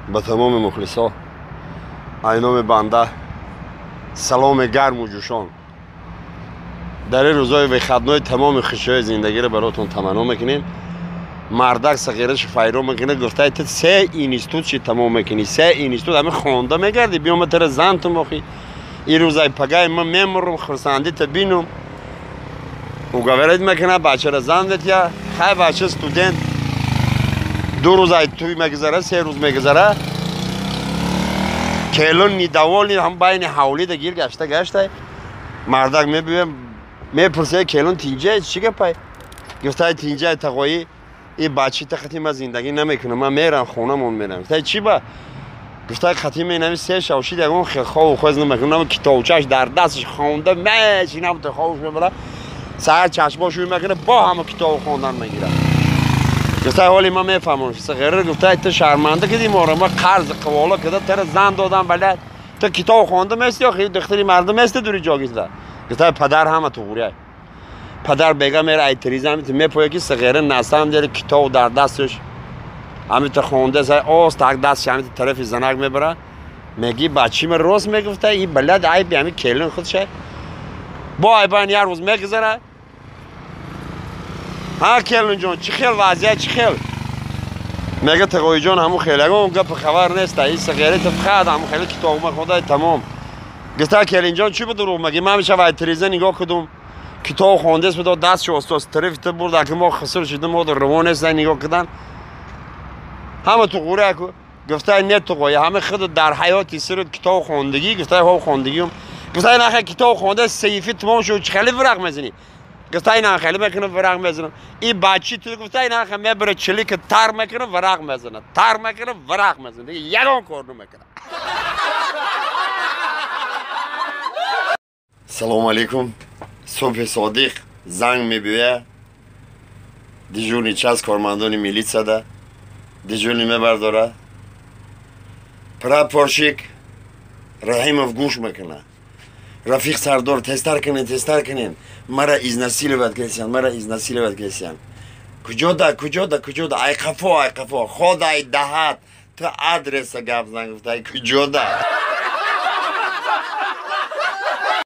Ба тамоми мухлисо айноми банда саломи гарму ҷӯшон. Дар ин рӯзҳои выходной тамоми хушиҳои зиндагиро баротон таманно мекунем. Мардак сағираш файро мекунад, гуфта ту се институт чи тамом мекунӣ, се институт ҳами хонда мегардӣ, биёма тара зантум охи. Ин рӯзай пагай ман мемурам, хурсандӣ та бинум. Уговорить мекунад, бачара зан метия, хай бача студент. 2 рӯз ай туй мегузара, 3 рӯз мегузара. Келон недовольный ҳам байни ҳавлида гир гашта гашта. Мардак мебиём, мепурсад келон тинҷай чӣ гапай? Гуфтай тинҷай тағоӣ, ин бачи та қати ман зиндагӣ намекунам, ман мерам хонамон мерам. Гуфтай чӣ ба? Гуфтай қати менами се шавшид ягон хову хоз намекунам, китобчааш дар дасташ хонда мешинам то ховуш мебара. Саҳар чашмошо мекунад, бо ҳама китобу хондан мегирад. Гуфтай ҳоли ман мефаҳмам. Сағира гуфтай ту шарманда кардӣ моро, ман қарзи қивола карда тара зан додам, бале ту китоб хонда мести ё духтари мардум мести дури ҷо гирифта. Гуфтай падар ҳама туғрия. Падар бега мера ай тириза ҳамин ту мепоя ки сағира насам дери китоб дар дасташ ҳамин ту хонда сай ост так дастш ҳамин ту тарафи занак мебара. Меги бачи ман рост мегуфта, ин балад айби ҳамин келин худша. Бо айбан як рӯз мегузара. Ҳа келинҷон, чӣ хел вазъият, чӣ хел? Мега тағоиҷон ҳамун хел ягон гапи хабар нест, ин сағира ту фақат ҳамун хеле китоб мехонда тамом. Гуфта келинҷон чӣ ба дурӯғ мегӣ? Ман ҳамеша вай тиреза нигоҳ кудум, китоб хондест бидо дастшо остос тарафи ту бурд, аки мо хиср шудем, мо равон нест нигоҳ кудан. Ҳама туғура ку. Гуфта не туғоя, ҳама худ дар ҳаёти сирт китоб хондагӣ, гуфта ҳо хондагиум. Гуфта ин ахе китоб хонда саҳифи тамом шуд, чӣ хеле варақ мезанӣ? Гуфта ин хеле мекунам, варақ мезанам. Ин бачи ту гуфта ин ахе мебара чилик тар мекунам, варақ мезанад. Тар мекунам, варақ мезанад. Ягон кор намекунад. Салом алейкум. Субҳи содиқ занг мебиёяд. Дежурный час кормандони милитсияда. Дежурный мебардорад. Прапорщик Раҳимов гӯш мекунад. Рафиқ Сардор, тезтар кунед, тезтар кунед. Мара изнасиловать кардиян, мара изнасиловать кардиян. Куҷода, куҷода, куҷода? Ай қафо, ай қафо. Ходай даҳат. Ту адреса гап зан гуфтай куҷода?